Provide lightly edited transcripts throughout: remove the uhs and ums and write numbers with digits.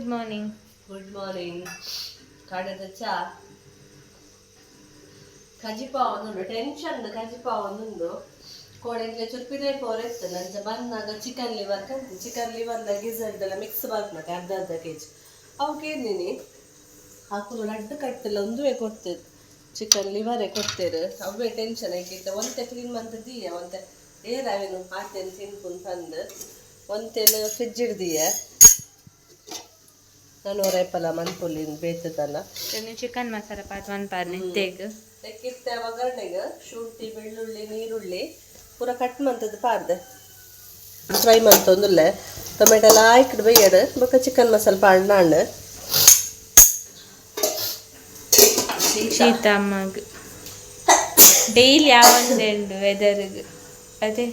Good morning. Good morning. ಕಾಂಡೆದ ಚಾ ಕಜಿಪಾವೊಂದುಂಡು, tension ಕಜಿಪಾವೊಂದುಂಡು. ಕೋಡೆಂಗ್ಲೆ ಚುರ್ಪಿದೆ ಪೋರೆತ್ತು ನಂಚ ಬಂದಾಗ chicken liver ಕಂತು, ಚಿಕನ್ ಲಿವರ್ನ ಗಿಸರ್ಡ್ ಎಲ್ಲ ಮಿಕ್ಸ್ ಬರ್ಪುನಕ ಅರ್ಧ ಅರ್ಧ ಕೆಜಿ ಅವು ಕೇಂದಿನಿ. ಅಕುಲು ರಡ್ಡ್ ಕಟ್ಟೆಲ್ಲ ಒಂದುವೇ ಕೊಡ್ತೇವೆ, ಚಿಕನ್ ಲಿವರೇ ಕೊಡ್ತೇರು. ಅವೇ ಟೆನ್ಷನ್ ಐಕಿತ್ತ. ಒಂತೆ ಕ್ಲೀನ್ ಮಂತ್ ದೀಯ, ಒಂತೆ ಏರ್ ಅವೇನು ಆತೇನು ತಿನ್ಪುನ್ ಪಂದ್ ಒಂತೆನು ಫ್ರಿಜ್ ಹಿಡ್ದೀಯ. ನಾನು ರೇಪಲ ಮನ್ಪುಲಿ ಬೇತದಲ್ಲ. ಚಿಕನ್ ಮಸಾಲ ಪಾತ್ ಮನ್ಪಾರ್ನೆ ಇತ್ತೆಗ್. ತೆಕ್ಕಿತ್ತೆ ಒಗ್ಗರಣೆಗೆ ಶುಂಠಿ, ಬೆಳ್ಳುಳ್ಳಿ, ನೀರುಳ್ಳಿ ಪೂರ ಕಟ್ ಮಂತದ್ದು ಪಾರ್ದೆ, ಫ್ರೈ ಮಂತೊಂದುಲ್ಲೆ. ಟೊಮೆಟೊ ಎಲ್ಲ ಆಯ್ಕಿಡ್ ಬೈಯಡ್ ಬೊಕ್ಕ ಚಿಕನ್ ಮಸಾಲ ಪಾಡ್ನಾಂಡ್. ಶೀತ ಅಮ್ಮಗ್ ಡೈಲಿ ಯಾವೊಂದೇ ಉಂಡು ವೆದರ್ಗ್ ಅದೇ.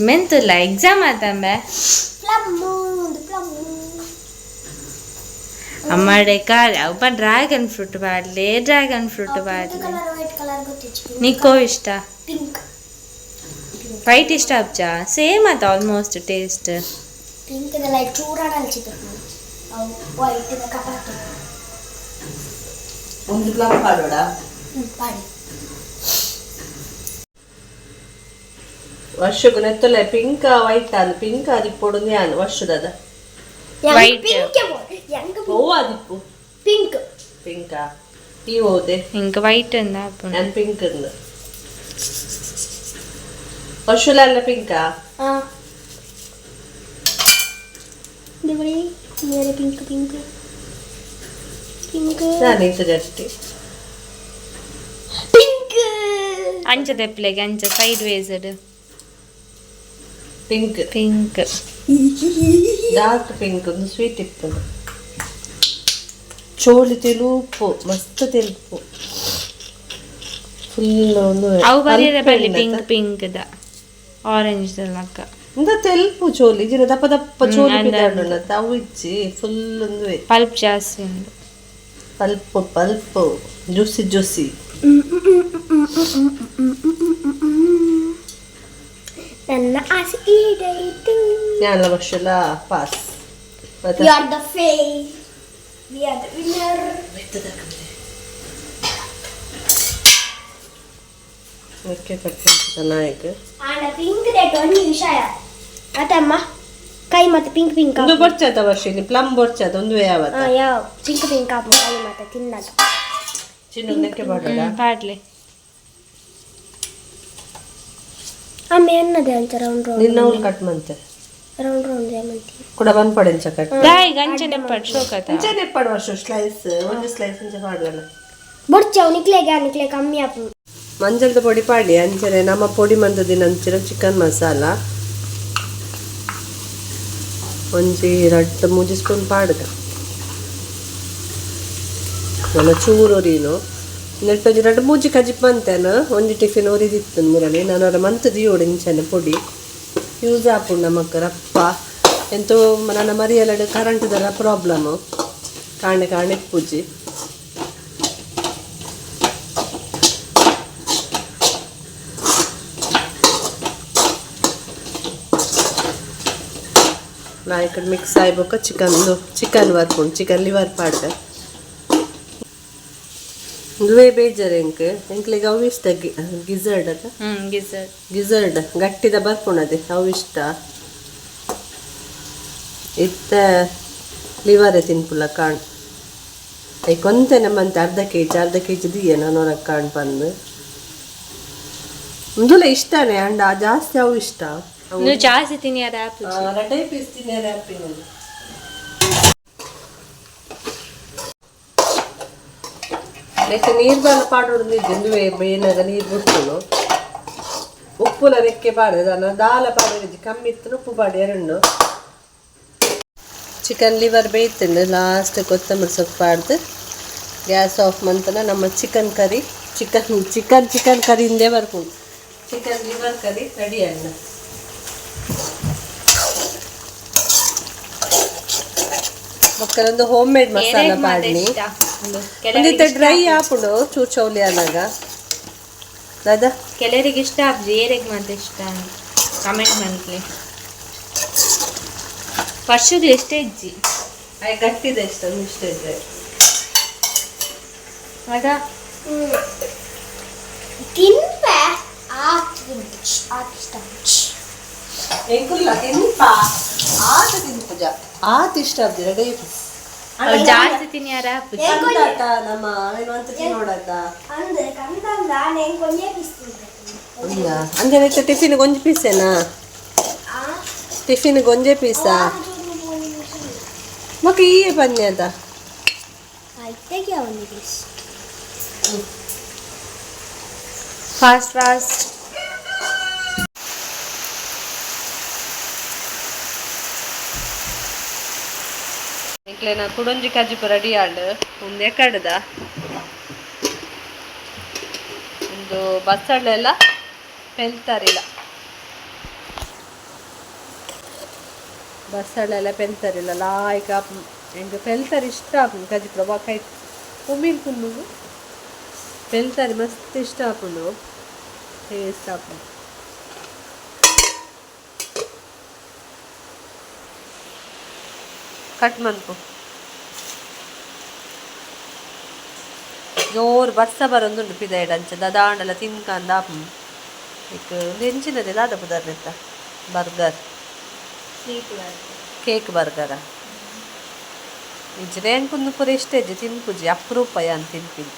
ಮೆಂತುಲ್ಲ ಎಕ್ಸಾಮ್ ಆತಂಬೆ. ಅಮ್ಮಡೆ ಕಾರ್ ಅಪ್ಪ ಡ್ರ್ಯಾಗನ್ ಫ್ರೂಟ್ ಪಾಡ್ಲೆ, ಡ್ರ್ಯಾಗನ್ ಫ್ರೂಟ್ ಪಾಡ್ಲೆ. ಕಲರ್ ವೈಟ್ ಕಲರ್ ಗೊತ್ತಿಚ್ಚಿ. ನಿಕ್ಕೋ ಇಷ್ಟ? ಪಿಂಕ್. ವೈಟ್ ಇಷ್ಟ ಅಬ್ಜಾ? ಸೇಮ್ ಆತ ಆಲ್ಮೋಸ್ಟ್ ಟೇಸ್ಟ್. ಪಿಂಕ್ ಲೈಕ್ ಚೂರಾಡ ಅಲ್ಚಿತ್ತು, ಅವು ವೈಟ್ ಕಪಾಟಿ. ಒಂದು ಪ್ಲಮ್ ಪಾಡೋಡ. ಪಾಡಿ. ವರ್ಷಕ್ಕೂ ನೆತ್ತಲೆ ಪಿಂಕ್ ವೈಟ್ ಅಂದ್ ಪಿಂಕ್ ಆದಿಪ್ಪೊಡು ಯಾನ್ ವರ್ಷದದ. White. Pink ಹೆಂಗ? ಓ ಆದಿಪ್ಪು. ಪಿಂಕ್. ಪಿಂಕಾ ಈ ಹೋದೆ. ಇಂಕ ವೈಟ್ ಅಂದ ಆಪುಂಡು. ನಾನು ಪಿಂಕ್ ಅಂದ್. ವರ್ಷಲ ಅಲ್ಲ ಪಿಂಕಾ? ಹಾ, ದೇವರೇ, ಬೇರೆ ಪಿಂಕ್ ಪಿಂಕ್ ಪಿಂಕ್. ನಾನು ಇತ್ತು ಜಟ್ಟಿ. ಪಿಂಕ್. ಅಂಚ ತೆಪ್ಲೆಗೆ ಅಂಚ side ways. Pink. Pink. Dark pink ಒಂದು ಸ್ವೀಟ್ ಇತ್ತು. ಚೋಳಿ ತೆಲುಪು, ಮಸ್ತ್ ತೆಲುಪು, ಫುಲ್ ಒಂದು. ಅವು ಬರಿಯರೆ ಬಲ್ಲಿ ಪಿಂಕ್ ಪಿಂಕ್ ದ ಆರೆಂಜ್ ದ ಲಕ್ಕ. ಇಂದ ತೆಲ್ಪು ಚೋಲಿ ಜಿನ ದಪ್ಪ ದಪ್ಪ ಚೋಲಿ. ಅಂದ. ಪಿದಾಡುಂಡ ಅವು ಇಚ್ಚಿ ಫುಲ್ ಒಂದು. ಪಲ್ಪ್ ಜಾಸ್ತಿ ಉಂಡು. Pulp pulp juicy juicy. ನನ್ನ ಆಸೆ ಈಡೇರಿತು. ಯಾನ್ಲ ವರ್ಷಲ pass. We are the fail. We are the winner. Okay, cut Nayak. ಆಂಡ ಪಿಂಕ್ ರೇಟ್ ಒಂದು ವಿಷಯ ಆತಮ್ಮ ಕೈ ಮತ್ತೆ ಪಿಂಕ್ ಪಿಂಕ್. ಒಂದು ಬೊರ್ಚಾತ ವರ್ಷ ಇಲ್ಲಿ ಪ್ಲಮ್ ಬೊರ್ಚಾತ ಒಂದು ಯಾವತ್ತ. ಹಾ, ಯಾವ ಪಿಂಕ್ ಪಿಂಕ್ ಆಪು ಕೈ ಮತ್ತೆ ತಿನ್ನದು. ಚಿನ್ನ ನೆಕ್ಕೆ ಮಾಡೋಣ. ಪಾಡ್ಲೆ. ಆಮೆ ಅನ್ನದೆ ಅಂಚ ರೌಂಡ್ ರೌಂಡ್. ನಿನ್ನ ಅವ್ರು ಕಟ್ ಮಂತೆ. Round round ಮಂತಿ. ಕೂಡ ಬಂದ್ ಪಡೆಂಚ ಕಟ್. ದಾಯಿಗ್ ಅಂಚನೆ ಪಡ್ ಶೋಕತ. ಇಂಚನೆ ಪಡುವ ವರ್ಷ ಸ್ಲೈಸ್, ಒಂದು ಸ್ಲೈಸ್ ಇಂಚ ಮಾಡುವಲ್ಲ. ಬೊಡ್ಚಿ ಅವು ನಿಕ್ಲೆಗೆ ನಿಕ್ಲೆ ಕಮ್ಮಿ ಆಪು. ಮಂಜಲ್ದ ಪೊಡಿ ಪಾಡಿ. ಅಂಚನೆ ನಮ್ಮ ಪೊಡಿ ಮಂದದಿನ ಅಂಚಿನ ಚಿಕನ್ ಮಸಾಲ ಒಂಜಿ ರಡ್ಡ್ ಮೂಜಿ ಸ್ಪೂನ್ ಪಾಡ್ಗ. ನನ್ನ ಚೂರು ಒರಿನು ನೆಟ್ ಒಂಜಿ ರಡ್ಡ್ ಮೂಜಿ ಕಜಿಪ್ ಮಂತೇನು. ಒಂಜಿ ಟಿಫಿನ್ ಒರಿದಿತ್ತು ಮುರಳಿ ನಾನು ಅವರ ಮಂತ್ ದಿಯೋಡು. ಇಂಚನೆ ಪೊಡಿ ಯೂಸ್ ಆಪುಂಡು ನಮಕ್ ರಪ್ಪ. ಎಂತೋ ನನ್ನ ಮರಿಯಲಡು ಕರೆಂಟ್ದೆಲ್ಲ ಪ್ರಾಬ್ಲಮ್, ಕಾಣೆ ಕಾಣೆ ಪೂಜಿ. ಲಾಯ್ಕ್ ಮಿಕ್ಸ್ ಆಯ್ಬೊಕ್ಕ ಚಿಕನ್ ಚಿಕನ್ ವರ್ಪುಂಡು, ಚಿಕನ್ ಲಿವರ್ ಪಾಡ್ದೆ. ಇಂದುವೇ ಬೇಜಾರ್ ಎಂಕ್. ಎಂಕ್ಲೆಗ್ ಅವು ಇಷ್ಟ, ಗಿಸರ್ಡ್ ಅದ. ಗಿಸರ್. ಗಿಸರ್ಡ್ ಗಟ್ಟಿದ ಬರ್ಪುಂಡದೆ, ಅವು ಇಷ್ಟ. ಇತ್ತ ಲಿವರೇ ತಿನ್ಪುಲ್ಲ ಕಾಣ್. ಐಕ್ ಒಂತೆನೆ ಮಂತೆ ಅರ್ಧ ಕೆಜಿ ಅರ್ಧ ಕೆಜಿ ದಿಯೆ ನಾನು ಹೊರಗೆ ಕಾಣ್ ಪಂದು. ಇಂದುಲ ಇಷ್ಟನೇ ಅಂಡ ಜಾಸ್ತಿ ಅವು ಇಷ್ಟ ಅವು. ನೀವು ಜಾಸ್ತಿ ತಿನ್ನಿಯರ ಆಪುಜಿ. ರಡ್ಡೇ ಪೀಸ್ ತಿನ್ನಿಯರ ಆಪಿನ. ನೆಕ್ಸ್ಟ್ ನೀರು ಬಾಲ ಪಾಡೋಡು ಇಂದುವೆ ಬೇನಾಗ ನೀರು ಬಿಡ್ತುನು. ಉಪ್ಪುಲ ರೆಕ್ಕೆ ಪಾಡೋದು ದಾಲ ಪಾಡೋದು ಕಮ್ಮಿ ಇತ್ತು, ಉಪ್ಪು ಪಾಡಿ ಎರಡು. Chicken liver ಬೇಯ್ತುಂಡು. ಲಾಸ್ಟ್ ಕೊತ್ತಂಬರಿ ಸೊಪ್ಪು ಪಾಡ್ದು ಗ್ಯಾಸ್ ಆಫ್ ಮಂತನ ನಮ್ಮ chicken curry, chicken chicken chicken curry ಹಿಂದೆ ಬರ್ಪುಂಡು. ಚಿಕನ್ ಲಿವರ್ ಕರಿ ರೆಡಿ ಅಣ್ಣ. ಬೊಕ್ಕಲೊಂದು ಹೋಮ್ ಮೇಡ್ ಮಸಾಲ ಏರೆಗ್ ಮಾತ ಪಾಡ್ನಿ. ಇಷ್ಟ ಉಂದು? ಒಂದಿತ್ತೆ ಕೆಲವರಿಗೆ ಇಷ್ಟ. ಡ್ರೈ ಆಪುಂಡು ಚೂರು ಚೌಲಿ ಆನಾಗ ದಾದಾ. ಕೆಲವರಿಗೆ ಇಷ್ಟ ಆಪುಜಿ, ಏರೆಗ್ ಮಾತ ಇಷ್ಟ ಅಂತ. ಕಮೆಂಟ್ ಮನ್ಪುಲೆ. ವರ್ಷದ ಎಷ್ಟೇ ಇಜ್ಜಿ. ಅಯ್ಯ, ಗಟ್ಟಿದೆ ಇಷ್ಟ, ಇಷ್ಟ ಇದ್ರೆ. ಆಗ. ತಿನ್ಪೆ ಆತ್ ಆತ್ ಇಷ್ಟ. ಎಂಕುಲ್ಲ ತಿನ್ಪ, ಆತ ತಿನ್ಪುಜ, ಆತ ಇಷ್ಟ ಆಗ್ದಿರ ಡೇ. ಅವ್ರು ಜಾಸ್ತಿ ತಿನ್ಯಾರ. ಕಂದಾತ ನಮ್ಮ ಏನು ಅಂತ ತಿನ್ನೋಡತ್ತ. ಅಂದ್ರೆ ಕಂದಂದ నేను కొంచెం ಪೀಸ್ ತಿಂತೆ. ಅಂದ್ರೆ ಟಿಫಿನ್ ಗೊಂಜಿ ಪೀಸೇನಾ? ಆ. ಟಿಫಿನ್ ಗೊಂಜೆ ಪೀಸಾ? ಮಕ್ಕ ಈಯೆ ಪನ್ನಿ ಅದ. ಆಯ್ತಾಗೆ ಒಂದು ಪೀಸ್. Fast fast. ಎಂಕ್ಲೆನ ಕುಡೊಂಜಿ ಕಜಿಪು ರೆಡಿ ಆಂಡ್. ಒಂದು ಎಕಡದ ಒಂದು ಬಸಳೆಲ್ಲ ಪೆಲ್ತಾರಿಲ್ಲ, ಬಸಳೆಲ್ಲ ಪೆಂತರಿಲ್ಲ ಲಾಯ್ಕ. ಎಂಕ್ ಪೆಲ್ತರಿ ಇಷ್ಟ ಆಪುಂಡು ಕಜಿಪು. ಬೊಕ ಉಮಿಲ್ ಪುಂಡು ಪೆಲ್ತರಿ ಮಸ್ತ್ ಇಷ್ಟ ಆಪುಂಡು, ಟೇಸ್ಟ್ ಆಪುಂಡು. ಕಟ್ ಮನ್ಪು. ಜೋರು ಬರ್ಸ ಬರೊಂದುಂಡು ಪಿದೈಡ್, ಅಂಚ ದಾದಾಂಡಲ ತಿನ್ಕಂದ ಆಪುಂಡು. ಇಕ್ ಉಂದು ಎಂಚಿನದೆ, ದಾದ ಪುದರ್ನೆತ್ತ? ಬರ್ಗರ್, ಕೇಕ್ ಬರ್ಗರ. ಇಜ್ಜಿಡ ಎಂಕುಂದು ಪೂರ ಇಷ್ಟ ಇಜ್ಜಿ, ತಿನ್ಪುಜಿ, ಅಪರೂಪ ಯಾನ್ ತಿನ್ಪಿನಿ.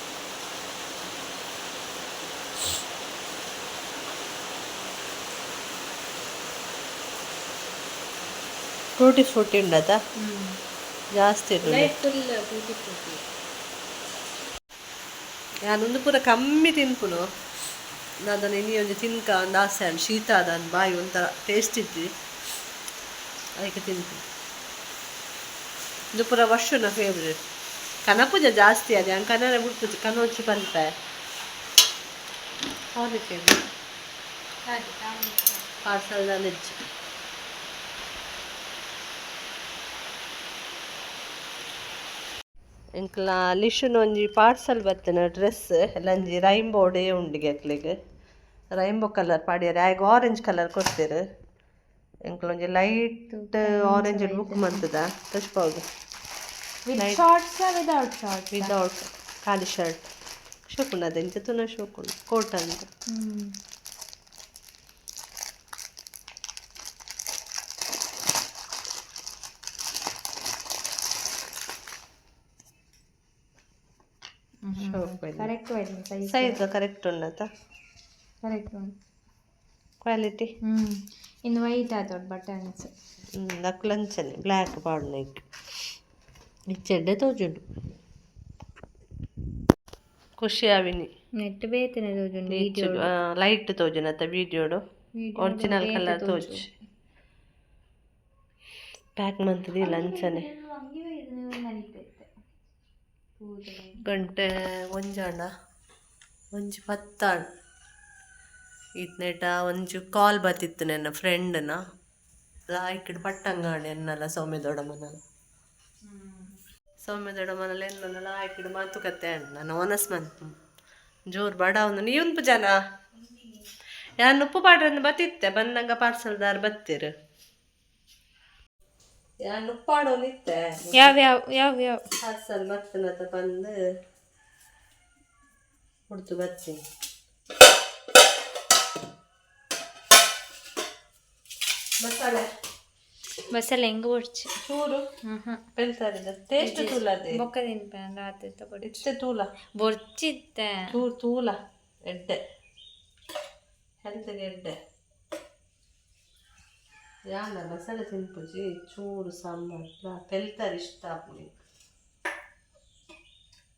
ಟೂಟಿ ಫ್ರೂಟಿ ಉಂಡತ ಜಾಸ್ತಿ ಉಂಡು. Full tutti Frooti. ಯಾನೊಂದು ಪೂರ ಕಮ್ಮಿ ತಿನ್ಪುನು. ನಾನು ಇನಿ ಒಂಜಿ ತಿನ್ಕ ಒಂದು ಆಸೆ ಆಂಡ್. ಶೀತ ಆದ ಬಾಯಿ ಒಂಥರ ಟೇಸ್ಟ್ ಇಜ್ಜಿ, ಅದಕ್ಕೆ ತಿನ್ಪು. ಇದು ಪೂರ ವರ್ಷನ ಫೇವ್ರೇಟ್. ಕನಪುಜ ಜಾಸ್ತಿ ಅದೇ ಅಂಕ ಕನರೆ ಬುಡ್ಪುಜಿ, ಕನೋಚಿ ಪನ್ಪೆ. ಅವನಿಗೆ ಪಾರ್ಸಲ್ ಹೆಚ್ಚು. ಎಂಕ್ಲ ಲಿಶುನ ಒಂಜಿ ಪಾರ್ಸಲ್ ಬತ್ತಿನ ಡ್ರೆಸ್ ಲಂಜಿ ರೈನ್ಬೋಡೇ ಉಂಡಿಗೆ. ಅಕ್ಲೆಗ್ ರೈನ್ಬೋ ಕಲರ್ ಪಾಡ್ಯರೆ, ಆಯ್ಗ್ ಆರೆಂಜ್ ಕಲರ್ ಕೊಡ್ತೀರು. ಎಂಕ್ಲ ಒಂಜಿ ಲೈಟ್ ಆರೆಂಜ್ ಬುಕ್ ಮಂತದ ತೋಜ್ಪಾವು. With shorts, without shorts? Without, ಖಾಲಿ ಶರ್ಟ್. ಶೋಕುಂಡು ಅದು, ಎಂಚ ತೂನ ಶೋಕುಂಡು, ಕೋಟ್ ಅಂತ. ಶೋಕ್. Correct size. ಸೈಜ್ ಕರೆಕ್ಟ್ ಉಂಡತ? ಕರೆಕ್ಟ್. ಕ್ವಾಲಿಟಿ. ಇನ್ನು ವೈಟ್ ಆತೋಡ್ ಬಟನ್ಸ್. ನಕ್ಲಂಚನೆ ಬ್ಲ್ಯಾಕ್ ಪಾಡ್ನೈಕ್ ಇಚ್ಚೆಡ್ಡೆ ತೋಜುಂಡು, ಖುಷಿ ಆವಿನಿ. ನೆಟ್ ಬೇತನೆ ತೋಜುಂಡು. ಲೈಟ್ ತೋಜುನತ್ತ ವಿಡಿಯೋಡು, ಒರಿಜಿನಲ್ ಕಲರ್ ತೋಜು. ಪ್ಯಾಕ್ ಮಂತದಿ ಲಂಚನೆ. ಗಂಟೆ ಒಂಜಾಂಡ, 1:10. ಈತ್ನೇಟ ಒಂಜಿ ಕಾಲ್ ಬತ್ತಿತ್ತು ನನ್ನ ಫ್ರೆಂಡ್ನ. ಲಾಯ್ಕಿಡ್ ಪಟ್ಟಂಗಾಣೆ ಎನ್ನಲ್ಲ ಸೌಮ್ಯ ದೊಡ್ಡಮ್ಮನಲ್ಲ, ಸೌಮ್ಯ ದೊಡ್ಡಮ್ಮನಲ್ಲ ಎನ್ನಲ್ಲ ಲಾಯ್ಕಿಡ್ ಮಾತುಕತೆ ಅಂಡ್. ನಾನು ಓನಸ್ ಮನ್ಪು ಜೋರು ಬಡ ಒಂದು ನೀವುಂಪು ಜನ. ಯಾನ್ ಉಪ್ಪು ಪಾಡ್ರಂದು ಬತ್ತಿತ್ತೆ, ಬಂದಂಗ ಪಾರ್ಸಲ್ದಾರ್ ಬತ್ತೀರು. ಯಾನ್ ಉಪ್ಪಾಡೋನಿತ್ತೆ. ಯಾವ ಯಾವ ಯಾವ ಯಾವ? ಪಾರ್ಸಲ್ ಬತ್ತನತ ಬಂದು ಹುಡ್ತು ಬರ್ತೀನಿ. ಮಸಾಲೆ. ಬಸ್ಸಲ್ಲಿ ಹೆಂಗೆ ಬೊಡ್ಚಿ. ಚೂರು ಪೆಲ್ತಾರಿದ ಟೇಸ್ಟ್ ತೂಲದೆ. ಬೊಕ್ಕ ತಿನ್ಪೆ ರಾತ್ರಿ ತಗೊಡಿ. ಇತ್ತೆ ತೂಲ. ಬೊರ್ಚಿತ್ತೆ. ಚೂರು ತೂಲ, ಎಡ್ಡೆ, ಹೆಲ್ತ್ಗೆ ಎಡ್ಡೆ. ಯಾನ ಮಸಾಲೆ ತಿನ್ಪುಜಿ, ಚೂರು ಸಾಂಬಾರ್ ಪೆಲ್ತಾರಿ ಇಷ್ಟ ಆಪುನಿ.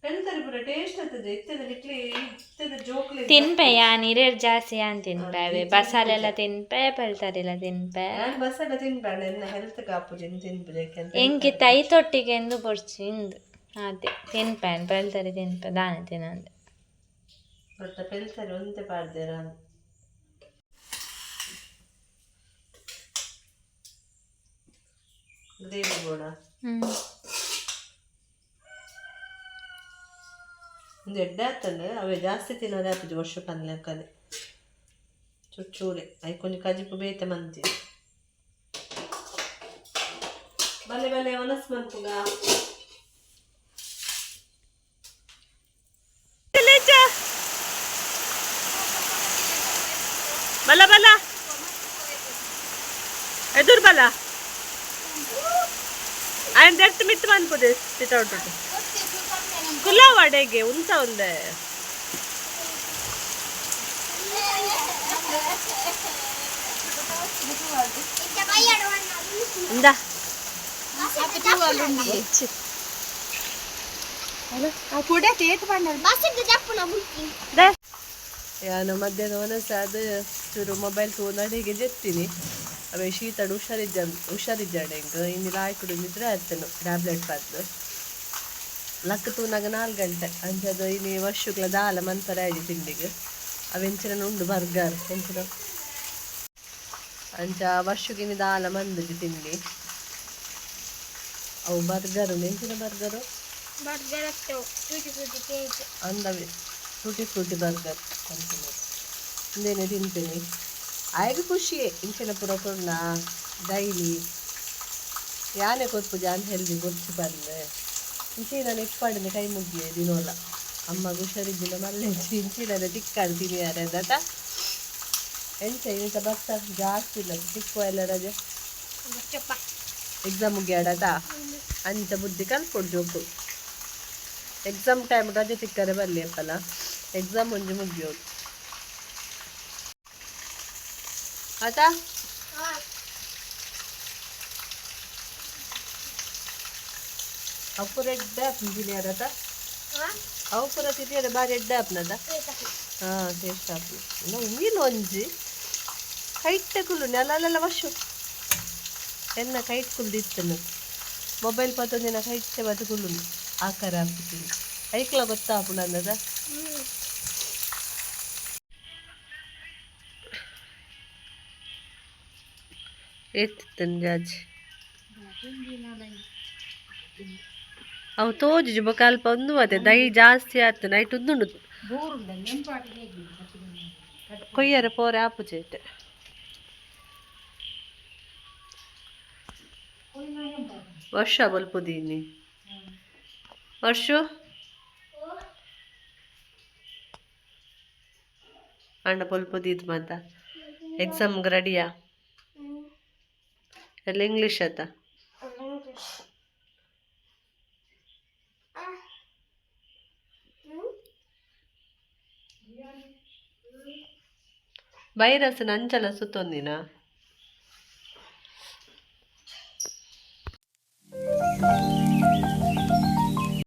ಪೆಲ್ತಾರಿ ಪೂರ ಟೇಸ್ಟ್ ಆಗ್ತದೆ. ಇತ್ತದ ನಿಕ್ಲಿ ಇತ್ತದ ಜೋಕ್ಲಿ. ತಿನ್ಪೆ ಯಾನ್, ಹಿರಿಯರ್ ಜಾಸ್ತಿ ಯಾನ್ ತಿನ್ಪೆ. ಅವೇ ಬಸಾಲೆ ಎಲ್ಲ ತಿನ್ಪೆ, ಪೆಲ್ತಾರಿಲ್ಲ ತಿನ್ಪೆ. ನಾನು ಮಸಾಲೆ ತಿನ್ಬೇಡ, ಎನ್ನ ಹೆಲ್ತ್ ಕಾಪುಜಿ ತಿನ್ಪುಜಿ. ಎಂಕಿ ತೈ ತೊಟ್ಟಿಗೆ ಎಂದು ಬೊರ್ಚಿ ಇಂದು ಅದೇ ತಿನ್ಪೆ, ಪೆಲ್ತಾರಿ ತಿನ್ಪೆ, ದಾನೆ ತಿನ್ನಂದೆ. ಬಟ್ ಪೆಲ್ತಾರಿ ಒಂತೆ ಪಾಡ್ದೇರ. ಗ್ರೇವಿ ಬೋಡ. ಒಂದು ಎಡ್ಡೆ ಆಗ್ತದೆ. ಅವೇ ಜಾಸ್ತಿ ತಿನ್ನೋದೇ ಆಪುಜಿ ವರ್ಷ ಪನ್ಲೆಕ್ಕನೆ. ಚೂರು ಚೂರೆ ಐಕೊಂಜಿ ಕಜಿಪು ಬೇತೆ ಮಂತಿ ಬಲೆ ಬಲೆ ಒನಸ್ ಮನ್ಪುಗ ಬಲ ಬಲ ಎದುರು ಬಲ ಆಯನ್ ದೆರ್ತ್ ಮಿತ್ ಮನ್ಪುದೆ ಸಿಟೌಟ್ ಕುಲಾವಡೆಗೆ ಉಂತ ಒಂದೆ. ಇಂದ. ಯಾನು ಮಧ್ಯಾಹ್ನ ಒನಸಾದ ಚೂರು ಮೊಬೈಲ್ ತೂನಡೆಗೆ ಜೆತ್ತೀನಿ. ಅವೇ ಶೀತಡ್ ಹುಷಾರಿದ್ದ ಹುಷಾರಿದ್ದಾಡೆ ಎಂಕ್ ಇನ್ನು ಲಾಯ್ಕುಡು ನಿದ್ರೆ ಆಯ್ತನು. ಟ್ಯಾಬ್ಲೆಟ್ ಪದ್ದು ಲಕ್ಕ ತೂನಾಗ 4 ಗಂಟೆ ಅಂಚದ. ಇನಿ ವರ್ಷಕ್ಲ ದಾಲ ಮನ್ಪರೆ ಆಯ್ತು ತಿಂಡಿಗೆ. ಅವೆಂಚಿನ ಉಂಡು ಬರ್ಗರ್ ಎಂಚಿನ ಅಂಚ ವರ್ಷಕ್ಕೆ ದಾಲ ಮಂದಿಜಿ ತಿಂಡಿ. ಅವು ಬರ್ಗರ್ ಎಂಚಿನ burger? Burger tutti frutti cake. ಅಂದವೆ ಟೂಟಿ ಫ್ರೂಟಿ ಬರ್ಗರ್ ಅಂಚಿನ ಇಂದೇನೆ ತಿಂತೀನಿ. ಆಯ್ಗೆ ಖುಷಿಯೇ ಇಂಚಿನ ಪೂರ ಕೊರ್ನ. ಡೈಲಿ ಯಾನೆ ಕೊರ್ಪುಜಿ, ಅನ್ಹೆಲ್ದಿ ಬೊರ್ಚು ಬಂದು ಇಂಚಿನ ಇಪ್ಪಾಡಿನ ಕೈ ಮುಗಿಯೆ ದಿನೋಲ. ಅಮ್ಮಗೆ ಹುಷಾರಿದ್ದಿಲ್ಲ ಮಲ್ಲೆ ಇಂಚಿನ ತಿಕ್ಕಾಡು ತಿನಿಯಾರೆ ದಟ ಎಂಚ ಇನ್ನಿತ ಬರ್ಸ ಜಾಸ್ತಿ ಇಲ್ಲ, ತಿಕ್ಕುವ ಎಲ್ಲ ರಜೆ. ಚಪ್ಪ. ಎಕ್ಸಾಮ್ ಮುಗಿಯಾಡದ ಅಂಚ ಬುದ್ಧಿ ಕಲ್ಪೊಡು ಜೋಕು. ಎಕ್ಸಾಮ್ ಟೈಮ್ ರಜೆ ತಿಕ್ಕರೆ ಬರಲಿ ಅಪ್ಪಲ. ಎಕ್ಸಾಮ್ ಒಂಜಿ ಮುಗಿಯೋದು ಆತಾ. ಅವು ಪೂರ ಎಡ್ಡೆ ಆಪುಂಡು ತಿನಿಯರತ. ಅವು ಪೂರ ತಿನಿಯರೆ ಬಾರಿ ಎಡ್ಡೆ ಆಪುನದ. ಹಾಂ, ಟೇಸ್ಟ್ ಆಪುಂಡು. ಉಮಿಲ್ ಒಂಜಿ ಕೈಟ್ಟೆ ಕುಲ್ಲು ನೆಲಲೆಲ್ಲ ವರ್ಷ ಎನ್ನ ಕೈಟ್ ಕುಲ್ದಿತ್ತನು. ಮೊಬೈಲ್ ಪತ್ತೊಂದಿನ ಕೈಟ್ಟೆ ಬತ್ತು ಕುಲ್ಲುನು. ಆಕಾರ ಆಪುತೀನಿ ಐಕ್ಲ ಗೊತ್ತಾಪುಂಡು ಅನ್ನದ. ಏತಿತ್ತನ್ ಜಾಜಿ ಅವು ತೋಜುಜಿ. ಬೊಕ ಅಲ್ಪ ಒಂದು ಅದೇ ದೈ ಜಾಸ್ತಿ ಆತು. ನೈಟ್ ಉಂದುಂಡು ಕೊಯ್ಯರೆ ಪೋರೆ ಆಪುಜಿ ಇತ್ತೆ. ವರ್ಷ ಬಲ್ಪುದೀನಿ ವರ್ಷ ಅಂಡ ಬಲ್ಪುದೀತ್ ಮಾತ. ಎಕ್ಸಾಮ್ಗೆ ರೆಡಿಯಾ? ಎಲ್ಲ ಇಂಗ್ಲೀಷ್ ಆತ? ವೈರಸ್ ನಂಚಲ ಸುತ್ತೊಂದಿನ.